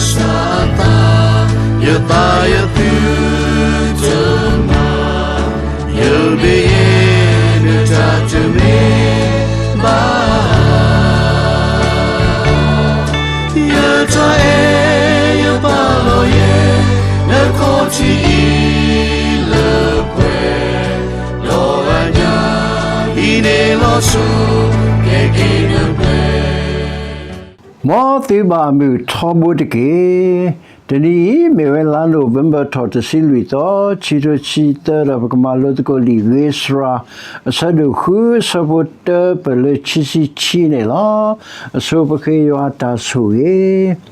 စၢ်အသး, ယသးယသုတမၤ, ယဘၣ်ယဲဒၣ်တၢ်တမ့ၢ်ဘၣ်. ယတၢ်အဲၣ်ယပာ်လီၤယဲ, နခီၣ်ထံးအံၤလၢပှဲၤ, ဒီးအညၣ်အံၤန့ၣ်လီၤဆီ, ကဲက့ၤနပှဲၤ မ်သုဘၣ်မုာ်ထီဘိတက့ၢ်. တနံၤအံၤ မ့ၢ်ဝဲလါနိၣ်ဝ့ဘၢၣ်ထီၣ်တဆံလွံၢ်သီ, ခံထိဆံသၢဒီး ပကမၤလိသကိးလံာ်ဂ့ၤစှၤ အဆၢဒိၣ်ဃု ဆၢဖိတၢပၢၢ်လၢခံဆံခံန့ၣ်လီၤ. အဆိပဃ့ယွၤတၢ်ဆိၣ်ဂ့ၤ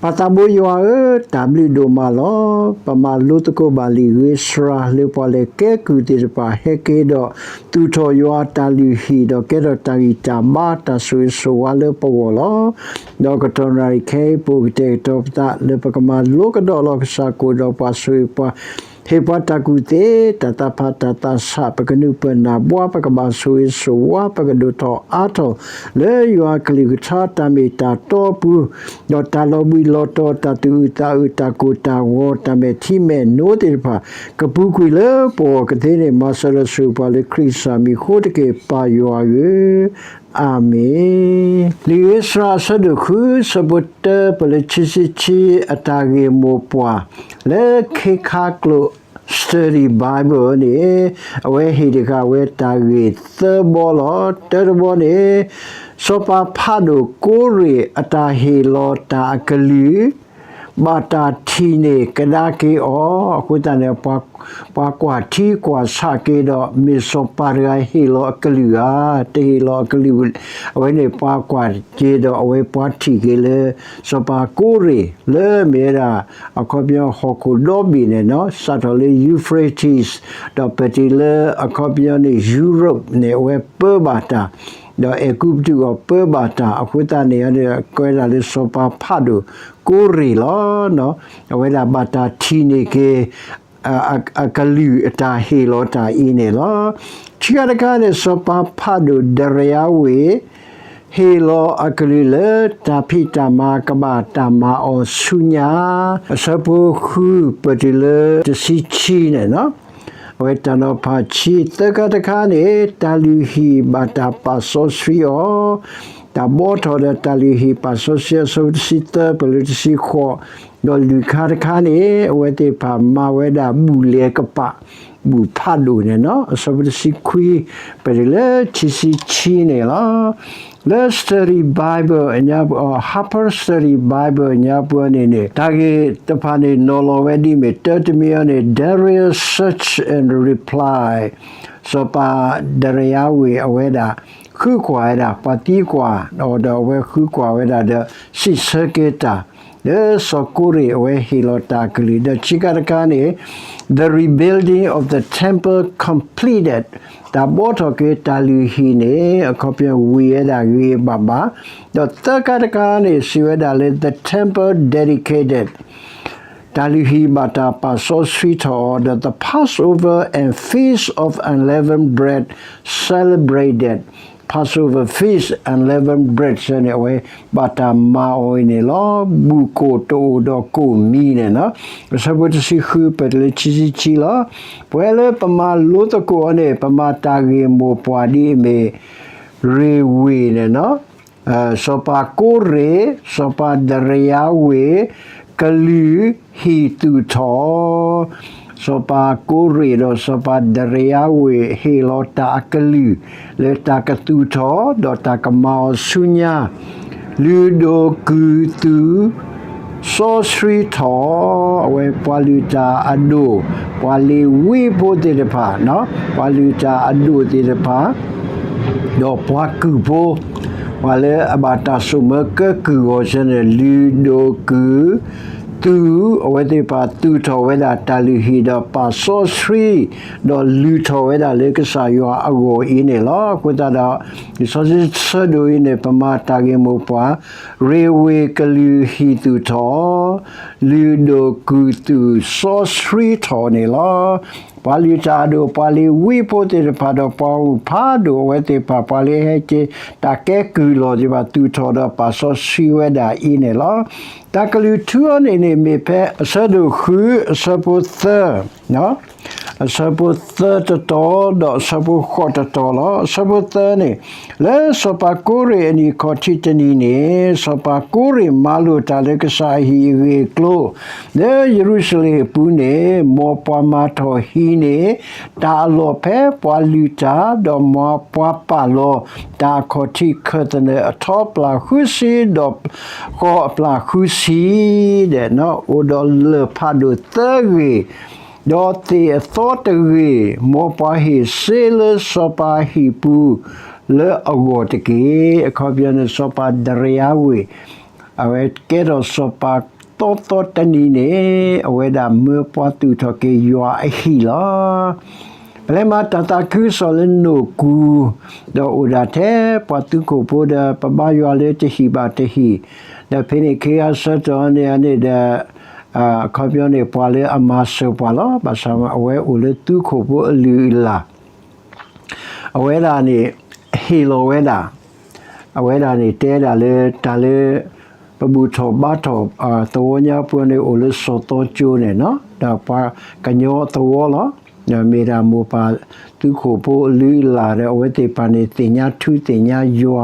ပၢ်သးဘိယွၤဧၢ, တၢ်ဘျုးဒိၣ်မးလီၤ. ပမၤလိသကိးဘၣ်လံာ်ဂ့ၤစှၤလၢပှၤလဲၤကဲကုၢ်သ့ၣ်တဖၣ် ဟဲက့ၤဒီးသူၣ်ထီၣ်ယွၤအတၢ်လုၢ်ဟံၣ် ဒီးကဲထီၣ်တၢ်ဂံၢ်တၢ်ဘါတၢ်ဆိၣ်ဂ့ၤဆိၣ်ဝါလၢပဂီၢ်လီၤ. ဒီးကတီၢ်နၣ်ရံၣ်ခဲအံၤပအိၣ်ကတဲာ်ကတီၤပသး လၢပကမၤလိကဒီးလီၤကစၢ်ကိၣ်ဒီးပှၤဆိၣ်ဂ့ၤပှၤ ဟ့ၣ်ပှၤတၢ်ကူၣ်သ့, တၢ်သးဖးတၢ်သးဆး ပကနုာ်ပၢၢ်နၢ်ဘှါ ပကဘၣ်ဆိၣ်ဂ့ၤဆိၣ်ဝါ ပကဒိၣ်ထီၣ်အါထီၣ် လၢယွၤကလုၢ်ကထါတၢ်မ့ၢ်တၢ်တီအပူၤ, ဒီးတၢ်လီၤဘှံးလီၤတီၤ တၢ်သူၣ်အုးသးအုး တၢ်ကိၢ်တၢ်ဂီၤ တၢ်မဲာ်ထံမဲာ်နိသ့ၣ်တဖၣ် ကပူၤကွံာ်လၢပဂီၢ်ကသ့န့ၣ် မၤစၢၤဒီးဆိၣ်ဂ့ၤပှၤလၢခရံာ်ကစၢ်မံၤအဃိတက့ၢ် ပၢ်ယွၤဧၢ, အၤမ့ၣ်. လံာ်ဂ့ၤစှၤအဆၢဒိၣ်ဃု ဆၢဖိတၢပၢၢ်လၢခံဆံခံ အတၢ်ဂ့ၢ်မိၢ်ပှၢ် လၢခ့ခါကျိာ် Study Bible န့ၣ် အဝဲဟ့ၣ်တဃာ်ဝဲတၢ်ဂ့ၢ်သၢဘီလီၤ. တၢတဘီန့ၣ် စီၤပၤဖးဒိၣ်ကိရ့ၣ်အတၢ်ဟ့ၣ်လီၤတၢ်အကလုၢ် ဘၣ်တၢ်ထံၣ်န့ၢ်ကဒါက့ၤအီၤ, အဃိသတးန့ၣ် ပှၤကွၢ်ထံကွၢ်ဆးက့ၤဒီး မ့ၢ်စီၤပၤတဂၤဟ့ၣ်လီၤအကလုၢ်ဧါ, တဟ့ၣ်လီၤအကလုၢ်, အဝဲန့ၣ်ပှၤကွၢ်က့ၤဒီး အဝဲပှၤထံၣ်က့ၤလၢ စီၤပၤကိရ့ၣ် လၢမ့ၢ်ဝဲဒၣ် အခီပညီဟီၣ်ခိၣ်ဒီဘ့ၣ်န့ၣ်နီၤ စးထီၣ်လၢ Euphrates ဒီးပတုၤလၢအခီပညီန့ၣ် Europe န့ၣ် အဝဲပၢဘၣ်တၢ်, ဒီးအဲၤကူပတူးအီၤပၢဘၣ်တၢ် အဃိသတးန့ၣ် ကဲဝဲဒၣ်လၢစီၤပၤဖးဒိၣ်ကိရ့ၣ်လီၤ. အဝဲဒၣ်ဘၣ်တၢ်ထံၣ်န့ၢ်က့ၤ အကလုၢ်အတၢ်ဟ့ၣ်လီၤတၢ်အံၤန့ၣ်လီၤ. ခံခါတခါန့ၣ် စီၤပၤဖးဒိၣ်ဒရယါဝ့ၤ ဟ့ၣ်လီၤအကလုၢ်လၢတၢ်ဖံးတၢ်မၤကဘၣ်တၢ်မၤအီၤဆူညါ, အဆၢဖိဃုပတုၤလၢတဆံခံန့ၣ်နီၤ အဝဲတၢ်နီၤဖးခံ သၢခါတခါန့ၣ် တၢ်လုၢ်ဟံၣ်ဘၣ်တၢ်ပာ်စီဆှံအီၤ, တၢ်ဘှီထီၣ်ဒီးတၢ်လုၢ်ဟံၣ်ပာ်စီဆှံ အဆၢဖိတဆံသၢပတုၤလၢတဆံဃိး, ဒီးလွံၢ်ခါတခါန့ၣ် အဝဲသ့ၣ်တဖၣ်မၤဝဲဒၣ်ဘူၣ်လဲၤကပာ် ဘူၣ်ဖးဒိၣ်န့ၣ်နီၤ အဆၢဖိတဆံခွံ ပတုၤလၢခံဆံခံန့ၣ်လီၤ. လၢ Study Bible အညါပူၤ Harper Study Bible အညါပူၤန့ၣ်န့ၣ် တၢ်ဂ့ၢ်တဖၣ်န့ၣ် နီၤလီၤဝဲဒ်အမ့ၢ် တၢတမံၤအံၤန့ၣ် Darius Search and Reply စီၤပၤဒရယါဝ့ၤအဝဲဒၣ် ဃုကွၢ်ဝဲဒၣ် ပှၤသံကွၢ်အီၤဒီး အဝဲဃုကွၢ်ဝဲဒၣ်ဒီး စံးဆၢက့ၤတၢ် လၢစီၤကိရ့ၣ်အဝဲဟ့ၣ်လီၤတၢ်ကလုၢ် ဒီးခံခါတခါန့ၣ် The Rebuilding of the Temple Completed တၢ်ဘှီထီၣ်က့ၤတၢ်လုၢ်ဟံၣ်န့ၣ် အခီပညီဝံၤဝဲဒၣ်ဂ့ၤဂ့ၤဘၣ်ဘၣ်, ဒီးသၢခါတခါန့ၣ် စံးဝဲဒၣ်လၢ The Temple Dedicated တၢ်လုၢ်ဟံၣ်ဘၣ်တၢ်ပာ်စီဆှံထီၣ်အီၤ ဒီး The Passover and Feast of Unleavened Bread Celebrated, Passover Feast Unleavened Bread န့ၣ် အဝဲဘၣ်တၢ်မၤအီၤအံၤန့ၣ်လီၤ. ဘူၣ်ကိၣ်တအိၣ်ဒီးကိၣ်မံၤန့ၣ်နီၤ အဆၢဖိတဆံဃုပတုၤလၢခံဆံခံလီၤ. ပဝဲလၢပမၤလိသကိးအီၤန့ၣ် ပမၤတၢ်ဂ့ၢ်မိၢ်ပှၢ်ဒ်အမ့ၢ် ရ့ၣ်ဝ့ၢ်န့ၣ်နီၤ စီၤပၤကိရ့ၣ်, စီၤပၤဒရယါဝ့ၤ, ကလုၢ်ဟံၣ်သူၣ်ထီၣ်, စီၤပၤကိရ့ၣ်ဒီးစီၤပၤဒရယါဝ့ၤ ဟ့ၣ်လီၤတၢ်အကလုၢ် လၢတၢ်ကသူၣ်ထီၣ် ဒီးတၢ်ကမၤအီၤဆူညါ, လုၢ်ဒိၣ်ကုၢ်သူၣ် စီဆှံထီၣ်, အဝဲပှၤလုၢ်တၢ်အဒိၣ်, ပှၤလ့ၤဝံဖိသ့ၣ်တဖၣ်, ပှၤလုၢ်တၢ်အဒိၣ်သ့ၣ်တဖၣ် ဒီးပှၤကုၢ်ဖိ, ပှၤလၢအဘၣ်တၢ်ဆိၣ်မၢကဲကုၢ်အဂီၢ်စ့ၢ်န့ၣ် လုၢ်ဒိၣ်ကုၢ်သူၣ်, အဝဲသ့ၣ်တဖၣ်သူၣ်ထီၣ်ဝဲဒၣ်တၢ်လုၢ်ဟံၣ်ဒီးပာ်စီဆှံ, ဒီးလုၢ်ထီၣ်ဝဲဒၣ်လၢကစၢ်ယွၤအဂီၢ်အံၤန့ၣ်လီၤ. အဃိသတးဒီး လံာ်စီဆှံဆၢဒိၣ်အံၤန့ၣ် ပမၤတၢ်ဂ့ၢ်မိၢ်ပှၢ်, ရ့ၣ်ဝ့ၢ်ကလုၢ်ဟံၣ်သူၣ်ထီၣ်, လုၢ်ဒိၣ်ကုၢ်သူၣ်စီဆှံထီၣ်န့ၣ်လီၤ. ပှၤလုၢ်တၢ်အဒိၣ် ပှၤလ့ၤဝံဖိသ့ၣ်တဖၣ်ဒီးပှၤအိၣ်ဖးဒိၣ်အဝဲသ့ၣ်တဖၣ် ပှၤလၢဟဲက့ၤတၢ်ကဲကုၢ်လီၢ်သ့ၣ်တဖၣ် သူၣ်ထီၣ်ဒီးပာ်စီဆှံဝဲဒၣ်အံၤန့ၣ်လီၤ. တၢ်ကလုၢ်ထူအီၤန့ၣ်န့ၣ် မ့ၢ်ဖဲအဆၢဒိၣ်ဃု အဆၢဖိသၢ အဆၢဖိသၢတတီၤ ဒီးအဆၢဖိဃိးတတီၤလီၤ. အဆၢဖိသၢန့ၣ်, လၢစီၤပၤကိရ့ၣ်အနံၣ်ခီၣ်ထံးတနံၤန့ၣ်, စီၤပၤကိရ့ၣ်မၤလိာ်တၢ်လၢကစၢ်အဟံၣ်အဂ့ၢ်အကျိၤ လၢယရူၤၡလ့ၣ်အပူၤန့ၣ်, မ်ပှၤမၤထီၣ်ဟံးန့ၢ် တၢ်အလီၢ်ဖဲပှၤလုၢ်တၢ်, ဒီးမ်ပှၤပာ်လီၤတၢ်အခီၣ်ထံးခၢၣ်သနၢၣ်အထီအပျၢ်ဃုဆံ, ဒီးဃီအပျၢ်ဃုဆံ, ဒီးအိၣ်ဒီးလၢၢ်ဖးဒိၣ်သၢဂ့ၢ်, ဒီးသ့ၣ်အသီတဂ့ၢ်, မ်ပှၤဟ့ၣ်စ့လၢစီၤပၤအဟံၣ်ပူၤ လၢအဂီၢ်တက့ၢ်. အခီပညီန့ၣ် စီၤပၤဒရံယါဝ့ၢ် အဝဲကဲထီၣ်စီၤပၤသီသီတနံၤန့ၣ်, အဝဲဒၣ်မၢပှၤသူၣ်ထီၣ်က့ၤယွၤအဟံၣ်လီၤ. ပလဲၤမၤတၢ်သးခုကစီၣ်လၢနိၣ်ကူ, ဒီးအိၣ်ဒၣ်ထဲပှၤသူခိၣ်ဖိဒီး ပဘါယွၤလၢတဟံၣ်ဘၣ်တဟံၣ်, ဒီးဖဲန့ၣ်ခ့ဂၤဆၢထၢၣ်န့ၣ်န့ၣ်ဒီး အခီပညီန့ၣ် ပှၤလၢအမၤစၢၤပှၤလီၤ. ဘၣ်ဆၣ်အဝဲအိၣ်လၢသူခိၣ်ဖိအလုၢ်အလၢ် အဝဲဒၣ်န့ၣ် ဟ့ၣ်လီၤဝဲဒၣ်, အဝဲဒၣ်န့ၣ် တဲဒၣ်လၢတၢ်လၢ ပဘူၣ်ထီၣ်ဘါထီၣ်သဝီညါပူၤန့ၣ် အိၣ်လၢစီၤသီကၠိန့ၣ်, ဒီးပှၤကညီသဝီလီၤ. မ့ၢ်ဒၣ်မိၢ်ပၢ်သူခိၣ်ဖိအလုၢ်အလၢ်ဒီး အဝဲသ့ၣ်တဖၣ်န့ၣ် သ့ၣ်ညါထူသ့ၣ်ညါယွၤ,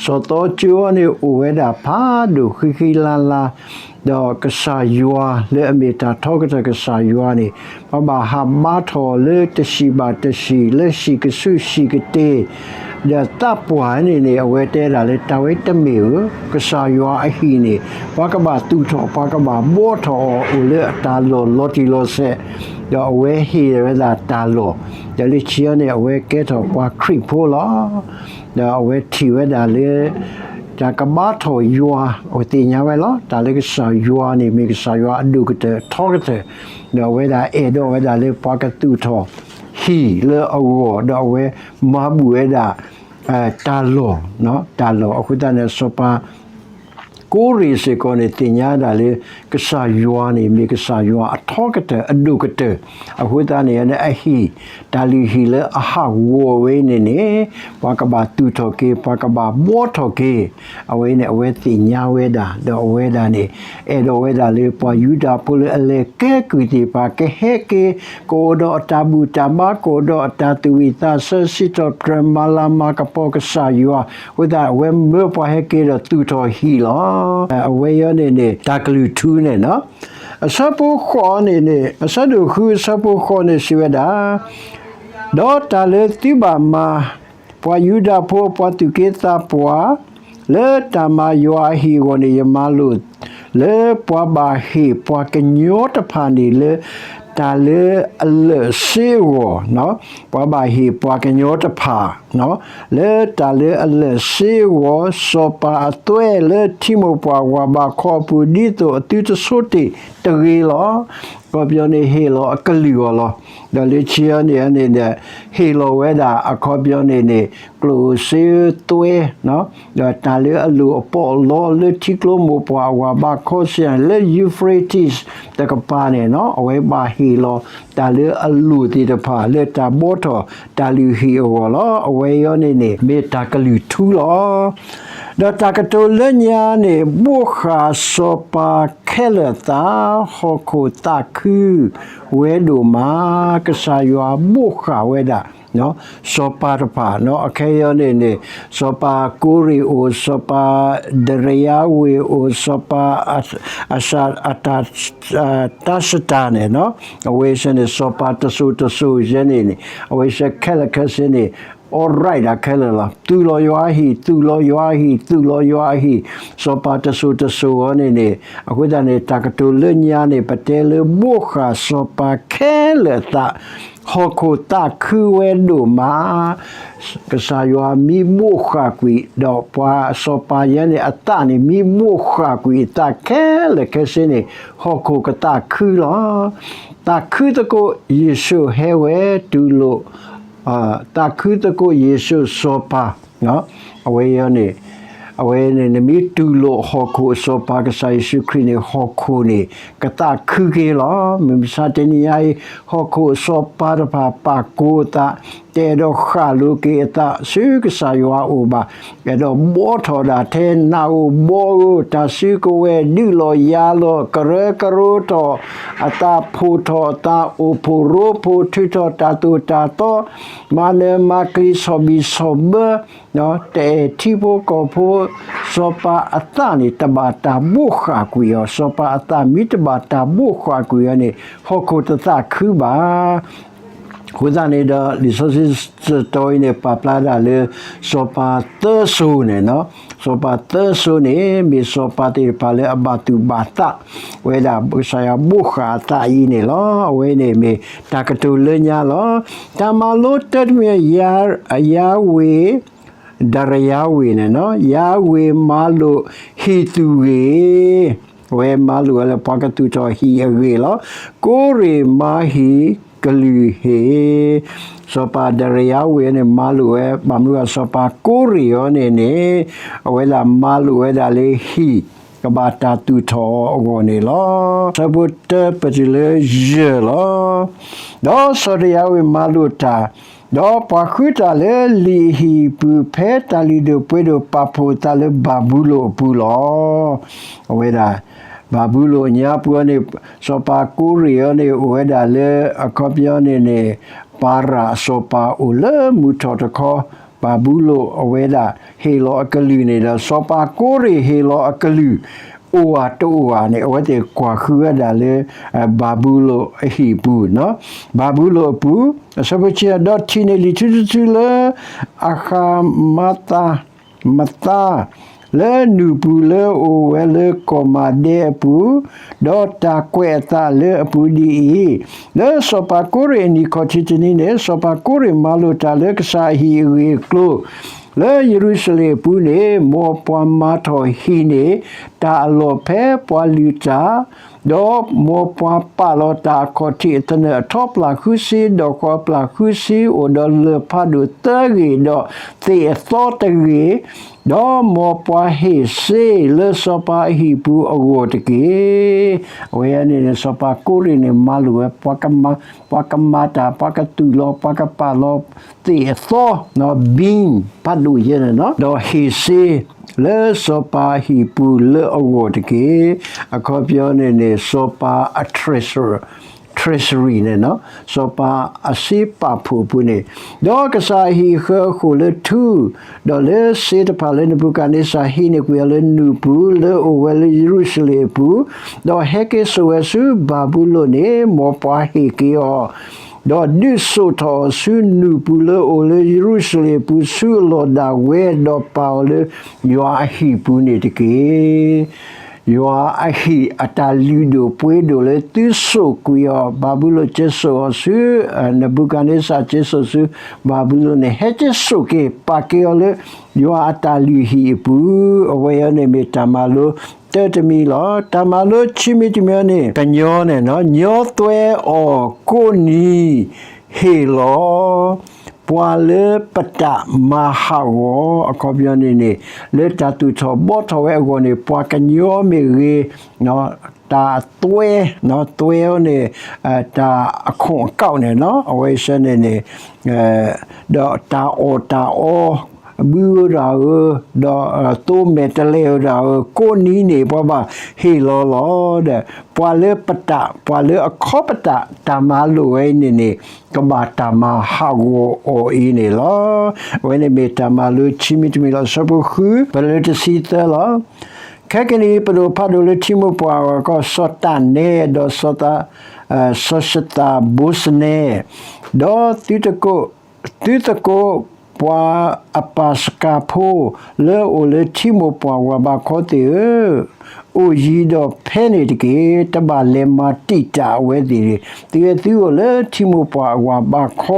စီၤသီကၠိန့ၣ် အိၣ်ဝဲဒၣ်ဖးဒိၣ်ဃံဃံလၤလၤ ဒီးကစၢ်ယွၤလၢအမ့ၢ်တၢ်ထီကတၢၢ်ကစၢ်ယွၤန့ၣ်, ပှၤဘၣ်ဟးဘါထီၣ်လၢတဟံၣ်ဘၣ်တဟံၣ် လၢဟံၣ်ကဆူးဟံၣ်ကတ့ၢ်, ဒီးသးပှၢ်န့ၣ်န့ၣ် အဝဲတဲဒၣ်လၢတၢ်ဝဲတမ့ၢ်ဧိၤ, ကစၢ်ယွၤအဟံၣ်န့ၣ် ပှၤကဘၣ်သူၣ်ထီၣ် ပှၤကဘၣ်ဘှီထီၣ်အီၤ အိၣ်လၢအတၢ်လီၢ်လီၤတံၢ်လီၤဆဲး, ဒီးအဝဲဟ့ၣ်ဝဲဒၣ်တၢ်လီၢ်, ဒီးလၢခံန့ၣ် အဝဲကဲထီၣ်ပှၤခရံာ်ဖိလီၤ. ဒီးအဝဲထံၣ်ဝဲဒၣ်လၢ တၢ်ကဘါထီၣ်ယွၤ, အဝဲသ့ၣ်ညါဝဲလီၤ. တၢ်လၢကစၢ်ယွၤန့ၣ် မ့ၢ်ကစၢ်ယွၤအဒိၣ်ကတၢၢ်ထီကတၢၢ်, ဒီးအဝဲဒၣ်အဲၣ်ဒိးဝဲဒၣ်လၢပှၤကသူၣ်ထီၣ်ဟံၣ်လၢအဂီၢ်, ဒီးအဝဲမၤဘူၣ်ဝဲဒၣ် တၢ်လီၢ်, တၢ်လီၢ်. အဃိသတးန့ၣ် စီၤပၤ ကိရ့ၣ်စ့ၢ်ကီးန့ၣ် သ့ၣ်ညါဒၣ်လၢ ကစၢ်ယွၤန့ၣ် မ့ၢ်ကစၢ်ယွၤအထီကတၢၢ် အဒိၣ်ကတၢၢ်, အဃိသတးန့ၣ် အဟံၣ်, တၢ်လုၢ်ဟံၣ်လၢအဟးဂီၤဝဲအံၤန့ၣ်န့ၣ်, ပှၤကဘၣ်သူၣ်ထီၣ်က့ၤ, ပှၤကဘၣ်ဘှီထီၣ်က့ၤ, အဝဲန့ၣ် အဝဲသ့ၣ်ညါဝဲဒၣ်, ဒီးအဝဲဒၣ်န့ၣ် အဲၣ်ဒိးဝဲဒၣ်လၢ ပှၤယူဒၤဖိလၢအလဲၤကဲကုၢ်သ့ၣ်တဖၣ် ကဟဲက့ၤ, ကအိၣ်ဒီးအတၢ်ဘူၣ်တၢ်ဘါ, ကအိၣ်ဒီးအတၢ်သူၣ်ဝံၣ်သးဆၢ, စံးထီၣ်ပတြၢၤမၤလၤမၤကပီၤကစၢ်ယွၤ, အဃိသတး အဝဲမၢပှၤဟဲက့ၤဒီးသူၣ်ထီၣ်ဟံၣ်လီၤ. အဝဲအံၤန့ၣ်န့ၣ် တၢ်ကလုၢ်ထူန့ၣ်, အဆၢဖိဃိးန့ၣ်န့ၣ်, အဆၢဒိၣ်ဃု အဆၢဖိဃိးန့ၣ်စံးဝဲဒၣ်, ဒီးတၢ်လၢသုဘၣ်မၤ, ပှၤယူဒၤဖိ ပှၤသူၣ်က့သးပှၢ်, လၢတၢ်မၤယွၤအဟံၣ်အဂီၢ်န့ၣ် ယမၤလိာ် လၢပှၤဘၣ်ဟ့ၣ်ပှၤကညီတဖၣ်န့ၣ် လၢတၢ်လၢအလၢာ်စ့အဂီၢ်, ပှၤဘၣ်ဟ့ၣ်ပှၤကညီတဖၣ် လၢတၢ်လၢအလၢာ်စ့အဂီၢ်, စီၤပၤအသွဲလၢထံမိၢ်ပှၢ်ဝၤဘးခီအပူၤ ဒ်သိးအသုတဆိတ့ၢ်တဂ့ၤလီၤ. အခီပညီန့ၣ် ဟ့ၣ်လီၤအကလုၢ်အီၤလီၤ. ဒီးလၢခံန့ၣ်န့ၣ်ဒီး ဟ့ၣ်လီၤဝဲဒၣ် အခီပညီန့ၣ်န့ၣ် ကျိၣ်စ့သွဲ ဒီးတၢ်လၢအလိၣ်အပီးအလီလၢထံကျိမိၢ်ပှၢ်အဝၤဘးခီစ့ၢ်န့ၣ် လၢ Euphrates တကပၤန့ၣ်, အဝဲဘၣ်ဟ့ၣ်လီၤတၢ်လၢအလိၣ်သ့ၣ်တဖၣ် လၢတၢ်ဘှီထီၣ်တၢ်လုၢ်ဟံၣ်အဂီၢ်လီၤ. အဝဲအံၤန့ၣ်န့ၣ် မ့ၢ်တၢ်ကလုၢ်ထူလီၤ. ဒီးတၢ်ကတိၤလၢညါန့ၣ် ဘိးဃာ်စီၤပၤခဲလၢာ်အသး, ဟီၣ်ခိၣ်သးခုဝဲဒိၣ်မး, ကစၢ်ယွၤဘိးဃာ်ဝဲဒၣ် စီၤပၤတဖၣ်, အခဲအံၤန့ၣ်န့ၣ် စီၤပၤကိရ့ၣ်အိၣ်, စီၤပၤဒရံယါဝ့ၢ်အိၣ်, စီၤပၤ အတၢ် တၢ်စတၢ်န့ၣ်, အဝဲစ့ၢ်န့ၣ် စီၤပၤတစိၤတစိၤစ့ၢ်န့ၣ်န့ၣ် အဝဲစ့ၢ်ခဲလၢာ်ခဲဆ့န့ၣ် all right ဒၣ်ခဲလၢာ်လီၤ. သူၣ်လီၤယွၤအဟံၣ်, သူၣ်လီၤယွၤအဟံၣ်, သူၣ်လီၤယွၤအဟံၣ်, စီၤပၤတစိၤတစိၤအံၤန့ၣ်န့ၣ်, အဃိသတးန့ၣ် တၢ်ကတိၤလၢညါန့ၣ် ပတဲလၢဘိးဃာ်စီၤပၤခဲလၢာ်အသး, ဟီၣ်ခိၣ်သးခုဝဲဒိၣ်မး, ကစၢ်ယွၤမံဘိးဃာ်ကွံာ်, ဒီးပှၤစီၤပၤယဲန့ၣ် အသးန့ၣ် မံဘိးဃာ်ကွံာ်အသးခဲလၢာ်ခဲဆ့န့ၣ် ဟီၣ်ခိၣ်ကသးခုလီၤ. သးခုသကိးယ့ၣ်ၡူးဟဲဝဲတူၢ်လိာ်, သးခုသကိးယ့ၣ်ၡူးစီၤပၤ, အဝဲအံၤန့ၣ် အဝဲန့ၣ် နမ့ၢ်တူၢ်လိာ်ဟီၣ်ခိၣ်အစီၤပၤကစၢ်ယ့ၣ်ၡူးခရံာ်န့ၣ် ဟီၣ်ခိၣ်န့ၣ် ကသးခုက့ၤလီၤ. မုၢ်မဆါတနံၤညါအံၤ ဟီၣ်ခိၣ်အစီၤပၤတဖၣ်ပာ်ကိးအသး, တအဲၣ်ဒိးဃၣ်လိၤက့ၤအသးဆူကစၢ်ယွၤအအိၣ်ဘၣ်. အဲၣ်ဒိးဘှီထီၣ်ဒၣ်ထဲနးဧိၤဘှီဧိၤ တၢ်စုကဝဲၤ ဒုးလီၤယၤလီၤ ကရၢကရိထီၣ် အသးဖှိၣ်ထီၣ် အသးအိၣ်ဖှိၣ်ရိဖှိၣ် ထုးထီၣ်တၢ်သိၣ်တၢ်သီ မၤနၢၤမၤကျံၤ ဆီၣ်ဘံၣ်ဆီၣ်ဘၢ တအဲၣ်ထံဖိကီၢ်ဖိ စီၤပၤအသးန့ၣ် တဘၣ်တၢ်ဘိးဃၣ်ကွံာ်အီၤ, စီၤပၤအသးမ့ၢ်တဘၣ်တၢ်ဘိးဃၣ်ကွံာ်အီၤန့ၣ် ဟီၣ်ခိၣ်တသးခုဘၣ်. အဃိသတးန့ၣ်ဒီး လံာ်စီဆှံစတီၤအံၤန့ၣ် ပာ်ဖျါဒၣ်လၢ စီၤပၤသၢစိၤန့ၣ်, စီၤပၤသၢစိၤန့ၣ် မ့ၢ်စီၤပၤသ့ၣ်တဖၣ်လၢအဘၣ်သူၣ်ဘၣ်သး ဝဲဒၣ်ကစၢ်ယွၤဘိးဃၣ်အသးအံၤန့ၣ်လီၤ. အဝဲန့ၣ်မ့ၢ်တၢ်ကတိၤလၢညါလီၤ. တၢ်မၤလိတၢတမံၤ ယၤဝ့ၤ ဒၤရယၤဝ့ၤန့ၣ်, ယၤဝ့ၤမၤလိာ်ဟံၣ်သူၣ်ဂ့ၢ်, အဝဲမၤလိာ်ဝဲလၢပှၤကသူၣ်ထီၣ်ဟံၣ်အဂ့ၢ်လီၤ. ကိရ့ၣ်မၤဟံၣ်ကလုၢ်ဟ့ၣ်, စီၤပၤဒၤရယၤဝ့ၤန့ၣ် မၤလိာ်ဝဲ ဘၣ်မနုၤအဃိ စီၤပၤကိရ့ၣ်အံၤန့ၣ်န့ၣ် အဝဲဒၣ်မၤလိာ်ဝဲဒၣ်လၢဟံၣ် ကဘၣ်တၢ်သူၣ်ထီၣ်အီၤအဂီၢ်န့ၣ်လီၤ. ဆၢဖိတၢပတုၤလၢယဲၢ်လီၤ. ဒီးစီၤဒၤရယၤဝ့ၤမၤလိာ်တၢ်, ဒီးပှၤဃုတၢ်လၢလံာ်အဟံၣ်အပူၤ ဖဲတၢ်လုၢ်ဒိၣ်ပှ့ၤဒိၣ်ပာ်ဖှိၣ်အသးလၢဘၤဘူလိၣ်အပူၤလီၤ. အဝဲဒၣ် ဘၤဘူလိၣ်ညါပူၤအံၤန့ၣ် စီၤပၤကိရ့ၣ်အံၤန့ၣ် အိၣ်ဝဲဒၣ်လၢ အခီပညီန့ၣ်န့ၣ် ပၤရၣ်အစီၤပၤအိၣ်လၢမုၢ်ထီၣ်တခီ, ဘၤဘူလိၣ်အဝဲဒၣ်ဟ့ၣ်လီၤအကလုၢ်န့ၣ်ဒီး စီၤပၤကိရ့ၣ်ဟ့ၣ်လီၤအကလုၢ် အိၣ်ဧါတအိၣ်ဧါန့ၣ် အဝဲသ့ၣ်ကွၢ်ဃုဝဲဒၣ်လၢ ဘၤဘူလိၣ်အဟံၣ်အပူၤ, ဘၤဘူလိၣ်အပူၤ, အဆၢဖိဆံ ဒီးထံၣ်န့ၢ်လံာ်ထူတထူလၢ အဃၣ်မၤသး မသါ လၢနူၢ်ပူၤလၢအအိၣ်ဝဲလၢကီၢ်မၤဒဲအပူၤ, ဒီးတၢ်ကွဲးအသးလၢအပူၤဒ်အံၤ, လၢစီၤပၤကိရ့ၣ်အနံၣ်ခီၣ်ထံးတနံၤန့ၣ် စီၤပၤကိရ့ၣ်မၤလိာ်တၢ်လၢကစၢ်အဟံၣ်အဂ့ၢ်အကျိၤ လၢယရူၤၡလ့ၣ်အပူၤန့ၣ် မ်ပှၤမၤထီၣ်ဟံၣ်န့ၣ် တၢ်အလီၢ်ဖဲပှၤလုၢ်တၢ် ဒီးမ်ပှၤပာ်လီၤတၢ်အခီၣ်ထံးအသနၢၣ်အထီပျၢ်ဃုဆံ, ဒီးဃီပျၢ်ဃုဆံအိၣ်ဒီးလၢၢ်ဖးဒိၣ်သၢဂ့ၢ်, ဒီးသ့ၣ်အသီတဂ့ၢ်, ဒီးမ်ပှၤဟ့ၣ်စ့လၢစီၤပၤအဟံၣ်ပူၤအဂီၢ်တက့ၢ်. အဝဲန့ၣ်န့ၣ် စီၤပၤကိရ့ၣ်န့ၣ် မၤလိာ်ဝဲ ပှၤကမၤတၢ်, ပှၤကသူၣ်လီၤ, ပှၤကပာ်လီၤသ့ၣ်အသီ, ဘံ ဖးဒိၣ်ယဲန့ၣ်, ဒီးဟ့ၣ်စ့လၢစီၤပၤအဟံၣ်ပူၤလၢအဂီၢ်တက့ၢ်. အခီပညီန့ၣ်န့ၣ် စီၤပၤအ treasury န့ၣ်, စီၤပၤအစ့ပာ်ဖှိၣ်အပူၤန့ၣ်, ဒီးကစၢ်အဟံၣ်အဃၢအဃိၣ်လၢထူ, ဒီးလၢစ့တဖၣ်လၢနဘူၤခၣ်နံစၢ်ဟံးန့ၢ်ကွံာ်အီၤလၢနူၢ်ပူၤလၢအအိၣ်ဝဲလၢယရူၤၡလ့ၣ်အပူၤ, ဒီးဟဲက့ၤစိာ်ဝဲဆူဘၤဘူလိၣ်န့ၣ် မ်ပှၤဟ့ၣ်က့ၤအီၤ ဒီးဒုးစိာ်ထီၣ်အီၤဆူနူၢ်ပူၤလၢအအိၣ်လၢယရူၤၡလ့ၣ်အပူၤဆူအလီၢ်ဒၣ်ဝဲ, ဒီးပာ်အီၤလၢယွၤအဟံၣ်ပူၤန့ၣ်တက့ၢ်. ယွၤအဟံၣ်အတၢ်လုၢ်ဒိၣ်ပှ့ၤဒိၣ်လၢသုစိာ်ကွံာ်အီၤ, ဘၤဘူလိၣ်က့ၤစိာ်အီၤဆူ, နဘူၤခၣ်နံစၢ်က့ၤစိာ်ဆူဘၤဘူလိၣ်န့ၣ် ဟဲက့ၤစိာ်က့ၤ ပာ်က့ၤအီၤလၢယွၤအတၢ်လုၢ်ဟံၣ်အပူၤ, အဝဲအံၤန့ၣ်မ့ၢ်တၢ်မၤလိတၢတမံၤလီၤ. တၢ်မၤလိခံမံၤတမံၤန့ၣ် ကညီန့ၣ်, ညီသွဲအီၤကိးနံၤဟ့ၣ်လီၤ ပှၤလၢပတၢ်မၤဟးဂီၤ, အခီပညီန့ၣ်န့ၣ် လၢတၢ်သူၣ်ထီၣ်ဘှီထီၣ်ဝဲအဂီၢ်န့ၣ် ပှၤကညီမ့ၢ်ဂ့ၤ, တၢ်သွဲ, သွဲအီၤန့ၣ် တၢ်အခိၣ်အကီၣ်န့ၣ် အဝဲအံၤစ့ၢ်န့ၣ်န့ၣ် ဒီးတၢ်အီၣ်တၢ်အီ ဘုဝဲဒၣ်ဧၢ, ဒီးသိမဲာ်တဲးလဲးဝဲဒၣ်ဧၢ, ကိးနံၤန့ၣ် ပှၤဘၣ်ဟ့ၣ်လီၤလီၤဒီး ပှၤလၢပတၢ်, ပှၤလၢအခီပတာ် တၢ်မၤလိာ်ဝဲအံၤန့ၣ်န့ၣ် ကဘၣ်တၢ်မၤဟးဂီၤအီၤအံၤန့ၣ်လီၤ. အဝဲန့ၣ်မ့ၢ်တၢ်မၤလိခံမံၤတမံၤလီၤ. အဆၢဖိဃု ပလၢတဆံသၢလီၤ. ခဲကနံၣ်အံၤ ပဒိၣ်ဖးဒိၣ်လၢထံမိၢ်ပှၢ်အဂီၢ် စီၤတၢ်နဲ ဒီးစီၤသး, စီၤၡသၢ်ဘိစနဲ, ဒီးသုသကိး, သုသကိးပှၤအပၢ်စကၤဖိ လၢအအိၣ်လၢထံမိၢ်ပှၢ်ဝၤဘးခီသ့ၣ်ဧၢ, အိၣ်ယံၤဒီးဖဲန့ၣ်တက့ၢ်. တဘၣ်လဲၤမၤတံာ်တာ်အဝဲသ့ၣ်, သုဝဲသုအိၣ်လၢထံမိၢ်ပှၢ်အဝၤဘးခီ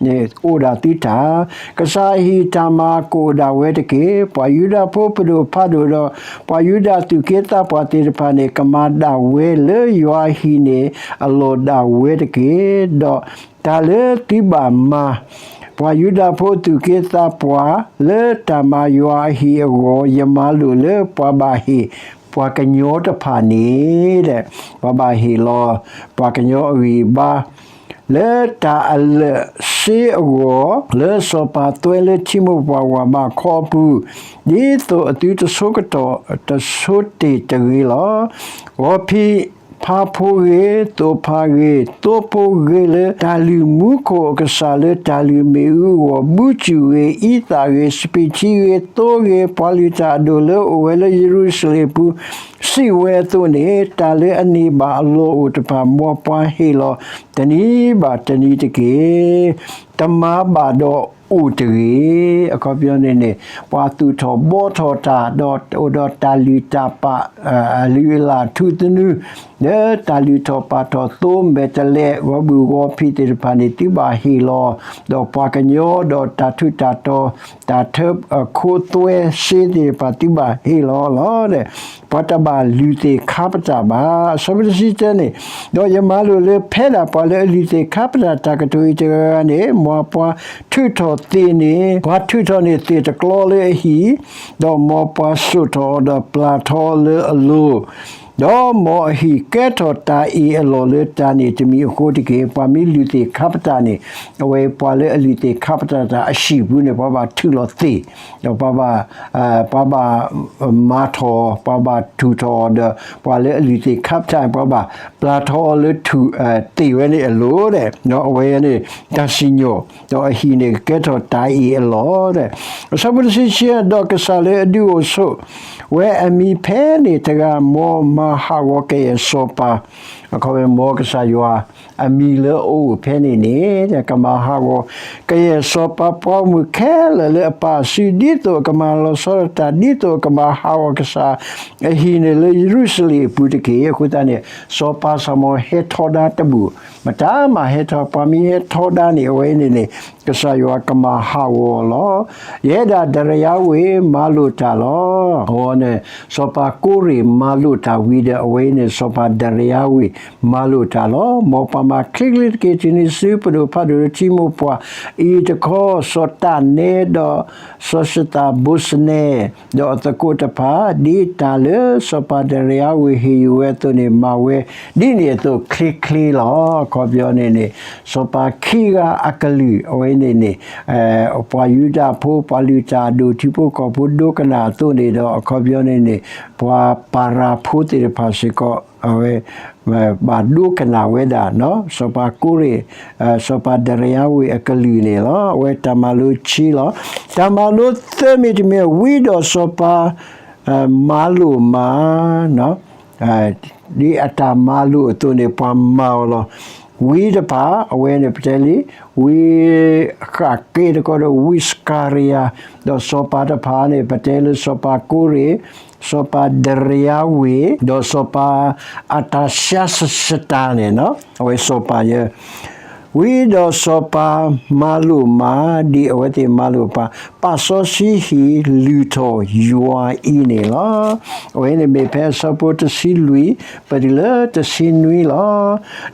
န့ၣ် အိၣ်ဒၣ်သုတၢ်, ကစၢ်အဟံၣ်တၢ်မၤကအိၣ်ဒၣ်ဝဲတက့ၢ်. ပှၤယူဒၤဖိပဒိၣ်ဖးဒိၣ်ဒီး ပှၤယူဒၤသူၣ်က့သးပှၢ်သ့ၣ်တဖၣ်န့ၣ် ကမၤဒၣ်ဝဲလၢယွၤအဟံၣ်န့ၣ် အလီၢ်ဒၣ်ဝဲတက့ၢ်. ဒီးတၢ်လၢသုဘၣ်မၤ ပှၤယူဒၤဖိသူၣ်က့သးပှၢ် လၢတၢ်မၤယွၤအဟံၣ်အဂီၢ် ယမၤလိာ်လၢပှၤဘၣ်ဟ့ၣ် ပှၤကညီတဖၣ်န့ၣ် ပှၤဘၣ်ဟ့ၣ်လီၤ ပှၤကညီအဂံၢ်အဘါ လၢတၢ်အလၢာ်စ့အဂီၢ် လၢစီၤပၤသွဲလၢထံမိၢ်ပှၢ်ဝၤဘးခီအပူၤ, ဒ်သိးအသုတဆိကတီၢ်တဆိတ့ၢ်တဂ့ၤလီၤ. ဂီၤဖံးဖါဖိဂ့ၤ, သိးဖါဂ့ၤ, သိဖိဂ့ၤလၢ တၢ်လုၢ်မူခိၣ်အကစၢ်လၢတၢ်လုၢ်မ့ၣ်အူအဂီၢ် ဘုစူၢ်ဂ့ၤ, အံသၣ်ဂ့ၤ, စပံးထံဂ့ၤ, သိဂ့ၤ, ပှၤလုၢ်တၢ်အဒိၣ်လၢအိၣ်ဝဲလၢယရူၤၡလ့ၣ်အပူၤ စံးဝဲအသိးန့ၣ်, တၢ်လၢအန့ၢ်ဘၣ်အလီၢ်အိၣ်တဖၣ် မ်ပှၤဟ့ၣ်လီၤ တနံၤဘၣ်တနံၤတက့ၢ်. တမၤဘၣ်ဒီးအိၣ်တဂ့ၤ. အခီပညီန့ၣ်န့ၣ် ပှၤသူၣ်ထီၣ်ဘှီထီၣ်တၢ် ဒီးအိၣ်ဒီးတၢ်လုၢ်တၢ်ပာ် အလုၢ်အလၢ်ထူသနူ လၢတၢ်လုၢ်ထီၣ်ပာ်ထီၣ်သိမဲာ်တဲးလဲး ဂီၤဘုၣ်ဂီၤဖံးသ့ၣ်တဖၣ်န့ၣ် သုဘၣ်ဟ့ၣ်လီၤ ဒီးပှၤကညီ ဒီးတၢ်ထူးတၢ်တီၤ တၢ်ထၢခိသွဲစ့သ့ၣ်တဖၣ် သုဘၣ်ဟ့ၣ်လီၤလီၤ. ပှၤတဘၣ်လုၢ်သ့ၣ်ခါပတာ်ဘၣ်. အဆၢဖိတဆံတၢန့ၣ်, ဒီးယမၤလိာ်လၢဖဲဒၣ်ပှၤလၢအလုၢ်သ့ၣ်ခါပတာ်တၢ်ကတိၤအံၤတဂၤဂၤန့ၣ်, မ်ပှၤထုးထီၣ်သ့ၣ်န့ၣ်, ပှၤထုးထီၣ်န့ၢ်သ့ၣ်တကျီလၢအဟံၣ်, ဒီးမ်ပှၤစိာ်ထီၣ်အီၤဒီးပျၢ်ထီအီၤလၢအလိၤ ဒီးမ်အဟံၣ်ကဲထီၣ်တၢ်အ့ၣ်အလီၢ်လၢတၢ်န့ၣ်တမံၤအဃိတက့ၢ်. ပှၤမ့ၢ်လုၢ်သ့ၣ်ခါပတာ်န့ၣ်, အဝဲပှၤလၢအလုၢ်သ့ၣ်ခါပတာ်တၢ်အဟံၣ်ပူၤန့ၣ် ပှၤဘၣ်ထုးလီၤသ့ၣ်, ဒီးပှၤဘၣ် ပှၤဘၣ်မၤထီၣ်, ပှၤဘၣ်ထုးထီၣ်အီၤဒီး ပှၤလၢအလုၢ်သ့ၣ်ခါပတာ်န့ၣ် ပှၤဘၣ်ပျၢ်ထီအီၤလၢထုး သ့ၣ်ဝဲန့ၣ်အလိၤဒီး အဝဲန့ၣ် တၢ်စံၣ်ညီၣ်, ဒီးအဟံၣ်န့ၣ်ကကဲထီၣ်တၢ်အ့ၣ်အလီၢ်ဒီး အဆၢဖိတဆံခံ, ဒီးကစၢ်လၢအဒုးအိၣ်ဆိးဝဲအမံၤဖဲန့ၣ်တဂၤ မ်မၤဟးဂီၤကယဲၢ်စီၤပၤ, အခီပညီ မ်ကစၢ်ယွၤ အမံၤလၢအအိၣ်ဖဲန့ၣ်န့ၣ် ကမၤဟးဂီၤ ကယဲၢ်စီၤပၤပှၤဂီၢ်မုၢ်ခဲလၢာ်လၢအပၢ်အစု ဒ်သိးအကမၤလီၤဆီဒၣ်တၢ် ဒ်သိးအကမၤဟးဂီၤကစၢ်အဟံၣ်န့ၣ်လၢယရူၤၡလ့ၣ်အပူၤတက့ၢ်. အဃိသတးန့ၣ် စီၤပၤစၢ်မီၤဟဲထီဒါတဘူၣ်, မတၤမၤဟဲထီ ပှၤမ့ၢ်ဟဲထီဒါန့ၣ် အဝဲန့ၣ်န့ၣ် ကစၢ်ယွၤကမၤဟးဂီၤလီၤ. ယဲဒၣ်ဒရယါဝ့ၤမၤလိာ်တၢ်လီၤ. အဝဲန့ၣ် စီၤပၤကိရ့ၣ်မၤလိာ်တၢ်ဝံၤဒီး အဝဲအံၤန့ၣ် စီၤပၤဒရယါဝ့ၤမၤလိာ်တၢ်လီၤ. မ်ပှၤမၤချ့ချ့တက့ၢ်. တုၤနုၤစုပဒိၣ်ဖးဒိၣ်လၢထံမိၢ်ပှၢ် အံၤတခီ စီၤတၢ်နဲဒီး စီၤၡသၢ်ဘိစနဲ ဒီးအသကိးတဖၣ် ဒ်တၢ်လၢစီၤပၤဒရယါဝ့ၤဟ့ၣ်ယုာ်ဝဲအသိးန့ၣ် မၤဝဲ ဒ်န့ၣ်အသိးချ့ချ့လီၤ. အခီပညီန့ၣ်န့ၣ် စီၤပၤခံဂၤအကလုာ် အဝဲန့ၣ်န့ၣ် ပှၤယူဒၤဖိ ပှၤလုၢ်တၢ်အဒိၣ် ထံဖိကီၢ်ဖိဒိကနၣ်အသိးန့ၣ်ဒီး အခီပညီန့ၣ်န့ၣ် ပှၤပၤရၤဖိသ့ၣ်တဖၣ်စ့ၢ်ကီး အဝဲ ဘၣ်ဒိကနၣ်ဝဲဒၣ် စီၤပၤကိရ့ၣ် စီၤပၤဒရယါဝ့ၤအကလုာ်န့ၣ်လီၤ. အဝဲတၢ်မၤလိခံလီၤ. တၢ်မၤလိသၢမံၤတမံၤ ဝံဒီးစီၤပၤ မၤလိာ်မး ဒ်အတၢ်မၤလိာ်အသိးန့ၣ် ပှၤမၤအီၤလီၤ. ဝံတဖၣ် အဝဲန့ၣ်ပတဲလံ ဝံဃၣ်ကဲတခီဒီး ဝံစကၤရယၤ, ဒီးစီၤပၤတဖၣ်န့ၣ် ပတဲလၢစီၤပၤကိရ့ၣ်, စီၤပၤဒရယါဝ့ၤ, ဒီးစီၤပၤအတၢ်ရှါစတၢ်န့ၣ် အဝဲစီၤပၤယဲ ဝံဒီးစီၤပၤမၤလိာ်မး ဒ်အဝဲသ့ၣ်မၤလိာ်ပှၤ ပာ်စီဆှံဟံၣ်လုၢ်ထီၣ်ယွၤအံၤန့ၣ်လီၤ. အဝဲန့ၣ်မ့ၢ်ဖဲအဆၢဖိတဆံလွံၢ် ပတုၤလၢတဆံနွံလီၤ.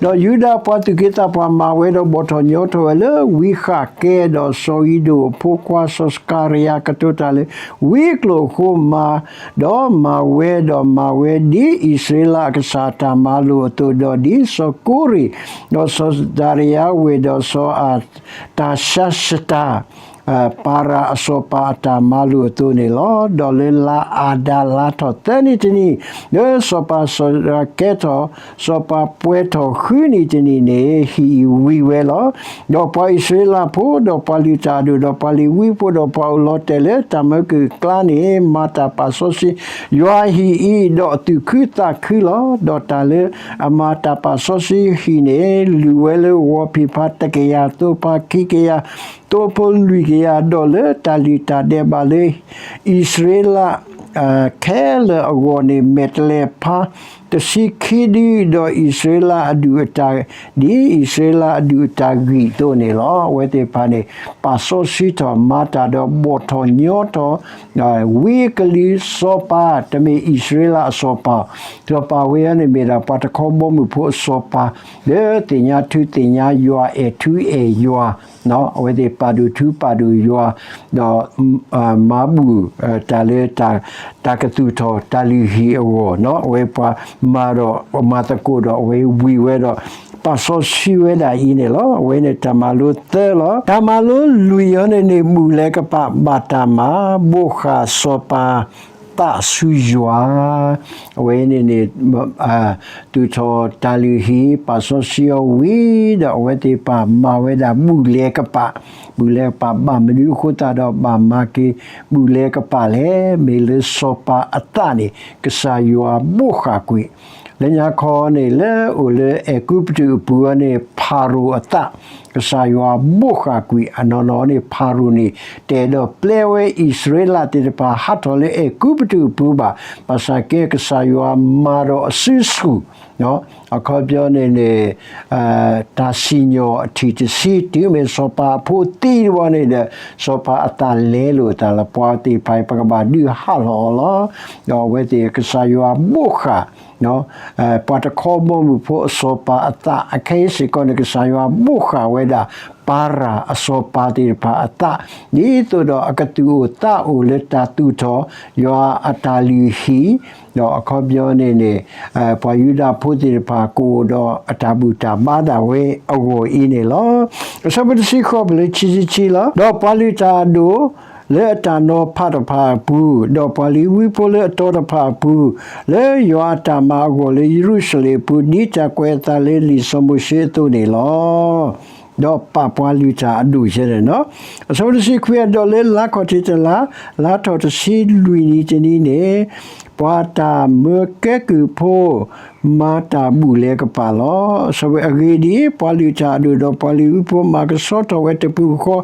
ဒီးယူဒၤပှၤသူၣ်က့သးပှၢ်မၤဝဲဒီးဘီၣ်ထီၣ်ညီထီၣ်ဝဲလၢဝံဃၣ်ကဲ ဒီးစီၤအံၤဒိၣ်အဖိခွါစီၤစကၤရယၤကတိၤတၢ်လၢ ဝံကျိာ်အဃိမၤ ဒီးမၤဝဲဒီးမၤဝဲဒ်အံၣ်စရ့လးအကစၢ်အတၢ်မၤလိာ်အသိး ဒီးဒ်စီၤကိရ့ၣ် ဒီးစီၤဒရယါဝ့ၤ ဒီးစီၤအတၢ်ရှါစတၢ် ပၤရၤအစီၤပၤအတၢ်မၤလိာ်အသိးန့ၣ်လီၤ. ဒီးလၢလါအၤဒါလါထီၣ်သၢနံၤတနံၤ လၢစီၤပၤစီၤဒၤကဲထီၣ် စီၤပၤပှဲၤထီၣ်ဃုနံၤတနံၤန့ၣ် ဟံၣ်အံၤဝံၤဝဲလီၤ. ဒီးပှၤအံၣ်စရ့လးဖိ ဒီးပှၤလုၢ်တၢ်အဒိၣ် ဒီးပှၤလ့ၤဝံဖိ ဒီးပှၤအိၣ်လီၤတဲာ်လၢတၢ်မၢကုၢ်အကျါန့ၣ် မၤတၢ်ပာ်စီဆှံယွၤအဟံၣ်အံၤ ဒီးအသူၣ်ခုသးခုလီၤ. ဒီးတၢ်လၢအမၤတၢ်ပာ်စီဆှံဟံၣ်န့ၣ် လုၢ်ဝဲလၢဂီၤဖံးဖါတကယၤ သိးဖါခံကယၤ သိဖိလွံၢ်ကယၤ ဒီးလၢတၢ်လုၢ်တၢ်ဒဲးဘးလၢ အံၣ်စရ့လး ခဲလၢာ်အဂီၢ်န့ၣ် မဲာ်တဲးလဲးဖါတဆံခံဒု, ဒီးအံၣ်စရ့လးအဒုၣ်အတၢ်, ဒ်အံၣ်စရ့လးအဒုၣ်အတၢ်ဂံၢ်အသိးန့ၣ်လီၤ. အဝဲသ့ၣ်တဖၣ်န့ၣ် ပာ်စီဆှံထီၣ် မၤတၢ်ဒီးဘီၣ်ထီၣ်ညီထီၣ် ဝံအကလုာ်စီၤပၤ, တမ့ၢ်အံၣ်စရ့လးအစီၤပၤ, စီၤပၤဝဲအံၤန့ၣ် မ့ၢ်ဒၣ်ပှၤတခီဘီမုၢ်ဖိအစီၤပၤ, လၢသ့ၣ်ညါထူသ့ၣ်ညါယွၤ အဲၣ်ထူအဲၣ်ယွၤ, အဝဲသ့ၣ်ပာ်ဒိၣ်ထူပာ်ဒိၣ်ယွၤ, ဒီး မၤဘူၣ်တၢ်လၢတၢ်ကသူၣ်ထီၣ်တၢ်လုၢ်ဟံၣ်အဂီၢ်, အဝဲပှၤမၤဒီးမၤသကိးဒီး အဝဲဝံၤဝဲဒီး ပာ်စီဆှံဝဲဒၣ်အံၤန့ၣ်လီၤ. အဝဲန့ၣ်တၢ်မၤလိသၢလီၤ. တၢ်မၤလိလွံၢ်အံၤန့ၣ်န့ၣ် ဘူၣ်လဲၤကပာ်ဘၣ်တၢ်မၤ ဘိးဃာ်စီၤပၤသးဆူယွၤ, အဝဲန့ၣ်န့ၣ် သူၣ်ထီၣ်တၢ်လုၢ်ဟံၣ် ပာ်စီဆှံအီၤဝံၤဒီး အဝဲသ့ၣ်တဖၣ်မၤဝဲဒၣ်ဘူၣ်လဲၤကပာ်, ဘူၣ်လဲၤကပာ်ဘၣ်မနုၤအဃိသတးဒီး ဘၣ်မၤက့ၤဘူၣ်လဲၤကပာ်လဲၣ်, မ့ၢ်လၢစီၤပၤအသးန့ၣ် ကစၢ်ယွၤဘိးဃာ်ကွံာ်, လၢညါခီန့ၣ် လၢအိၣ်လၢအဲၤကူပတူးအပူၤန့ၣ် ဖၤရိၤအသး ကစၢ်ယွၤဘိးဃာ်ကွံာ်, အနီၢ်နီၢ်န့ၣ် ဖၤရိၤန့ၣ် တအဲၣ်ဒိးပျဲဝဲအံၣ်စရ့လးသ့ၣ်တဖၣ် ဟးထီၣ်လၢအဲၤကူပတူးအပူၤဘၣ်, ဘၣ်ဆၣ်က့ ကစၢ်ယွၤမၤဒီးအစုဆူၣ်, အခီပညီန့ၣ်န့ၣ် တၢ်စံၣ်ညီၣ်အထံၣ်တဆံ တုၤမ့ၢ်စီၤပၤအဖိသံတဘျီန့ၣ်ဒီး စီၤပၤအသးလဲလိာ်အသးလီၤ. ပှၤသ့ၣ်တဖၣ်အံၤ ပကဘၣ်ဒုးဟးလီၤအီၤလီၤ. ဒီးအဝဲသ့ၣ်ကစၢ်ယွၤဘိးဃာ် ပှၤတခီဘီမုၢ်ဖိအစီၤပၤအသး အခဲအံၤစ့ၢ်ကီးန့ၣ် ကစၢ်ယွၤဘိးဃာ်ဝဲဒၣ် ပၤရၤအစီၤပၤသ့ၣ်တဖၣ်အသး, ဒ်သိးဒီးအကသူၣ်အိၣ်သးအိၣ်လၢတၢ်သူၣ်ထီၣ် ယွၤအတၢ်လုၢ်ဟံၣ်, ဒီးအခီပညီန့ၣ်န့ၣ် ပှၤယူဒၤဖိသ့ၣ်တဖၣ် ကအိၣ်ဒီးအတၢ်ဘူၣ်တၢ်ဘါဒၣ်ဝဲအဂီၢ်အံၤန့ၣ်လီၤ. အဆၢဖိတဆံဃိး ပလၢခံဆံခံလီၤ. ဒီးပှၤလုၢ်တၢ်အဒိၣ် လၢအတၢ်နီၤဖးတဖၣ်အပူၤ, ဒီးပှၤလ့ၤဝံဖိလၢအတီတဖၣ်အပူၤ, လၢယွၤအတၢ်မၤအဂီၢ်လၢယရူၤၡလ့ၣ်အပူၤ, ဒ်တၢ်ကွဲးအသးလၢလံာ်စီၤမိၤၡ့အသိးန့ၣ်လီၤ. ဒီးပာ်ပှၤလုၢ်တၢ်အဒိၣ်ယဲန့ၣ်လီၤ. အဆၢဖိတဆံခွံ, ဒီးလၢလါခီၣ်ထံးတလါ, လါထီၣ်တဆံလွံၢ်နံၤတနံၤန့ၣ်, ပှၤတၢ်မၢကဲကုၢ်ဖိ မၤတၢ်ဘူၣ်လဲၤကပာ်လီၤ. အဆၢဖိ အဂ့ၢ်ဒ်အံၤ, ပှၤလုၢ်တၢ်အဒိၣ်ဒီးပှၤလ့ၤဝံဖိ မၤကဆှီထီၣ်ဝဲတပူၤဃီ,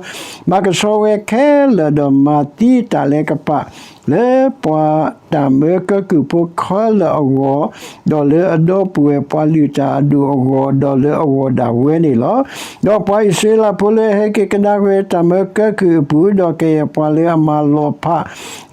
မၤကဆှီဝဲခဲလၢာ်ဒီးမၤသံတၢ်လဲၤကပာ် လၢပှၤတၢ်မၢကဲကုၢ်ဖိခဲလၢာ်အဂီၢ်, ဒီးလၢအဒီပုၢ်ဝဲၢ်ပှၤလုၢ်တၢ်အဒိၣ်အဂီၢ်, ဒီးလၢအဂီၢ်ဒၣ်ဝဲန့ၣ်လီၤ. ဒီးပှၤအံၣ်စရ့လးဖိလၢအဟဲက့ၤကဒါက့ၤတၢ်မၢကဲကုၢ်အပူၤ, ဒီးကယဲၢ်ပှၤလၢအမၤလီၤဖး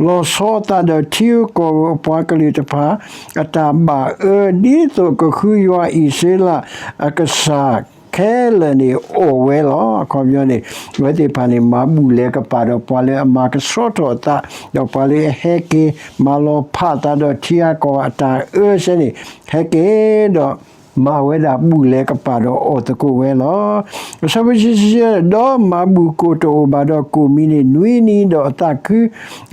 လီၤဆီအသးဒီးထံဧိၤကီၢ်ဧိၤအပှၤကလုာ်တဖၣ် အတၢ်ဘၣ်အၢ, ဒ်သိးကဃုယွၤအံၣ်စရ့လးအကစၢ်ခဲလၢာ်န့ၣ်အီၣ်ဝဲလီၤ. အခီပညီန့ၣ် အဝဲသ့ၣ်တဖၣ်န့ၣ် မၤဘူၣ်လဲၤကပာ်ဒီးပှၤလၢအမၤကဆှီထီၣ်အသး, ဒီးပှၤလၢအဟဲက့ၤမၤလီၤဖးအသးဒီးထံဧိၤကီၢ်ဧိၤအတၢ်အၢစဲန့ၣ် ဟဲက့ၤဒီး မၤဝဲဒၣ်ဘူၣ်လဲၤကပာ်ဒီးအီၣ်သကိးဝဲလီၤ. အဆၢဖိဆံဆံ, ဒီးမၤဘူၣ်ကိၣ်တအိၣ်ဘၣ်ဒီးကိၣ်မံၤန့ၣ် နွံနံၤဒီးအသးခု,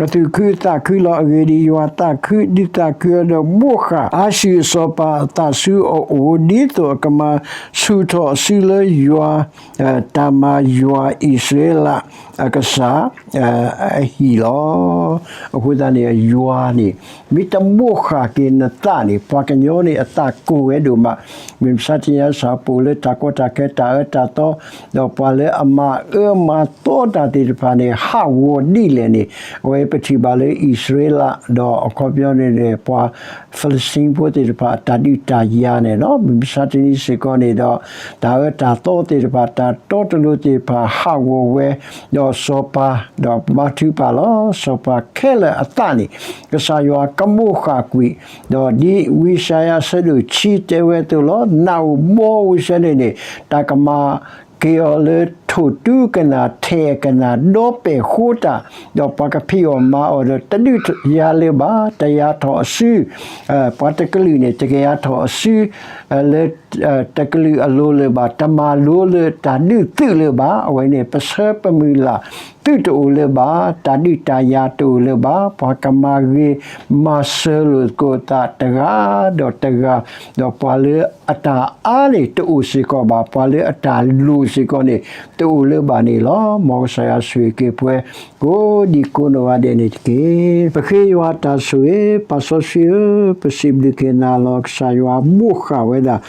အသူၣ်ခုအသးခုလီၤ. အဂ့ၢ်ဒ်အံၤ, ယွၤသးခုဒုးသးခုအီၤဒီးဘိးဃာ်အၤၡူၢ်အစီၤပၤအသးဆူအအိၣ်, ဒ်သိးအကမၤဆူၣ်ထီၣ်အစုလၢယွၤ တၢ်မၤယွၤအံၣ်စရ့လးအကစၢ်အဟံၣ်လီၤ. အဃိသတးန့ၣ် ယွၤန့ၣ် မ့ၢ်တဘိးဃာ်က့ၤနသးန့ၣ် ပှၤကညီန့ၣ်အသးကိၢ်ဝဲဒိၣ်မး, မုၢ်မဆါတနံၤအံၤ ပအိၣ်လၢတၢ်ကီတၢ်ခဲ တၢ်အၢတၢ်သီ, ဒီးပှၤလၢအမၤအၢမၤသီတၢ်သ့ၣ်တဖၣ်န့ၣ် ဟးဂီၤဒ်လဲၣ်န့ၣ်, အဝဲပထံၣ်ဘၣ်လၢအံၣ်စရ့လး ဒီးအခီပညီန့ၣ် ပှၤ Philistine ဖိသ့ၣ်တဖၣ် အတၢ်ဒုးတၢ်ယၤန့ၣ်လီၤ. မုၢ်မဆါတနံၤစ့ၢ်ကီးန့ၣ်ဒီး တၢ်အၢတၢ်သီသ့ၣ်တဖၣ် တၢ်တီတလိၤသ့ၣ်တဖၣ် ဟးဂီၤဝဲ, ဒီးစီၤပၤ, ဒီးဘါထုကဖၣ်လီၤ. စီၤပၤခဲလၢာ်အသးန့ၣ် ကစၢ်ယွၤကဘိးဃာ်ကွံာ်, ဒီးဒ်ဝံယၡါယၤအဆၢဒိၣ်ခံတဲဝဲအသိးလီၤ. နးအိၣ်ဘီအိၣ်စဲန့ၣ်န့ၣ် တၢ်ကမၤက့ၤအီၤလၢထိၣ်တူကနၣ်ထဲအကနၣ်ဒီပဲာ်ဃိတၢ်, ဒီးပှၤကဖံးအီၣ်မၤအီၤဒီး တဒုးယၤလၢၤဘၣ်, တယၤထီၣ်အစု, ပှၤတကလုာ်န့ၣ် တကယၤထီၣ်အစု လၢတကလုာ်အလိၤလၢၤဘၣ်, တမၤလိလၢတၢ်ဒုးသုးလၢၤဘၣ်. အဝဲန့ၣ် ပဆၢပမုၢ်လၢ်သုးတအိၣ်လၢၤဘၣ်, တၢ်ဒုးတၢ်ယၤတအိၣ်လၢၤဘၣ်, ပှၤကမၤဂ့ၤမၤစၢၤလိာ်သကိးသးတဂၤဒီးတဂၤ, ဒီးပှၤလၢအတၢ်အါန့ၣ်တအိၣ်စ့ၢ်ကီးဘၣ်, ပှၤလၢအတၢ်လိၣ်စ့ၢ်ကီးန့ၣ် တအိၣ်လၢၤဘၣ်န့ၣ်လီၤ. မ်ကစၢ်ယွၤဆိၣ်ဂ့ၤက့ၤပှၤ ကိးဒံကိးနီၢ်ဂၤဒဲးန့ၣ်တက့ၢ်. ပဃ့ယွၤတၢ်ဆိၣ်ဂ့ၤ, ပၢ်စီဆှံဧၢ, ပစံးဘျုးက့ၤနၤလီၤ. ကစၢ်ယွၤဘိးဃာ်ဝဲဒၣ်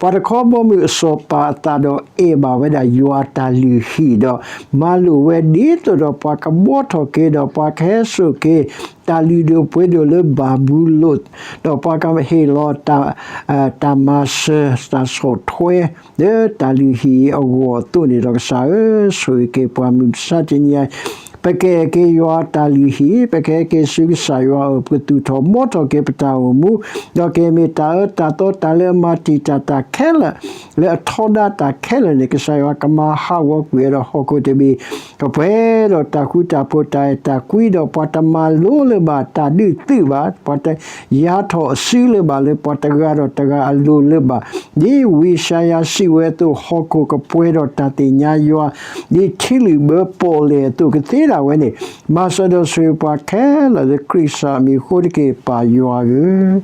ပှၤတခီဘီမုၢ်အစီၤပၤအသးဒီးအဲၣ်ဘၣ်ဝဲဒၣ်ယွၤအတၢ်လုၢ်ဟံၣ်ဒီး မၤလိာ်ဝဲဒ်သိးဒီးပှၤကဘှီထီၣ်က့ၤဒီးပှၤကဟဲစိာ်က့ၤ တၢ်လုၢ်ဒိၣ်ပှ့ၤဒိၣ်လၢဘၤဘူလိၣ် ဒီးပှၤကဟ့ၣ်လီၤ တၢ်မၤစၢၤတၢ်ဆီၣ်ထွဲ လၢတၢ်လုၢ်ဟံၣ်အဂီၢ်အသိးန့ၣ်ဒီး ကစၢ်ဧၢ, ဆိၣ်ဂ့ၤက့ၤပှၤမုၢ်မဆါတနံၤအံၤ ပကဟဲက့ၤယွၤအတၢ်လုၢ်ဟံၣ်, ပကဟဲက့ၤဆူကစၢ်ယွၤအအိၣ် ပကသူၣ်ထီၣ်ဘှီထီၣ်က့ၤပတၢ်အိၣ်မူ, ဒီးကမ့ၢ်တၢ်အၢတၢ်သီတၢ်လၢအမၤတံာ်တာ်တၢ်ခဲလၢာ် လၢအထီဒါတၢ်ခဲလၢာ်န့ၣ် ကစၢ်ယွၤကမၤဟးဂီၤကွံာ်ဝဲဒီးဟီၣ်ခိၣ်တဘ့ၣ် ကပှဲၤဒီးတၢ်ဃူတၢ်ဖိးတၢ်အဲၣ်တၢ်ကွံ ဒီးပှၤတမၤလိလၢၤဘၣ်တၢ်ဒုးသုးဘၣ်, ပှၤတယါထီၣ်အစုလၢၤဘၣ်လၢပှၤတဂၤဒီးတဂၤအလိၤလၢၤဘၣ်, ဒ်ဝံယၡါယၤစံးဝဲအသိး ဟီၣ်ခိၣ်ကပှဲၤဒီးတၢ်သ့ၣ်ညါယွၤ ဒ်ထံလုၣ်ဘၢပီၣ်လဲၣ်အသိးကသ့ဒၣ်ဝဲန့ၣ်, မၤစၢၤဒီးဆိၣ်ဂ့ၤပှၤခဲလၢာ်လၢခရံာ်ကစၢ်အမံၤအဃိတက့ၢ် ပၢ်ယွၤဧၢ,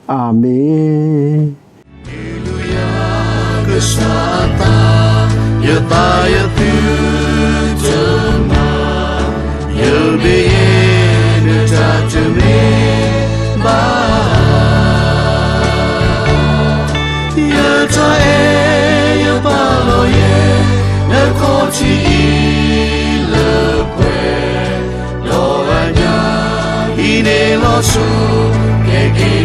အၤမ့ၣ်. ကစၢ်အသး, ယသးယသုတမၤ, ယမ့ၢ်ယဲဒၣ်တၢ်တမ့ၢ်ဘၣ်, ယတၢ်အဲၣ်ယပာ်လီၤယဲ, နခီၣ်ထံးအံၤလၢပှဲၤ, ဒီးအညၣ်အံၤန့ၣ်လီၤဆီ, ကဲက့ၤ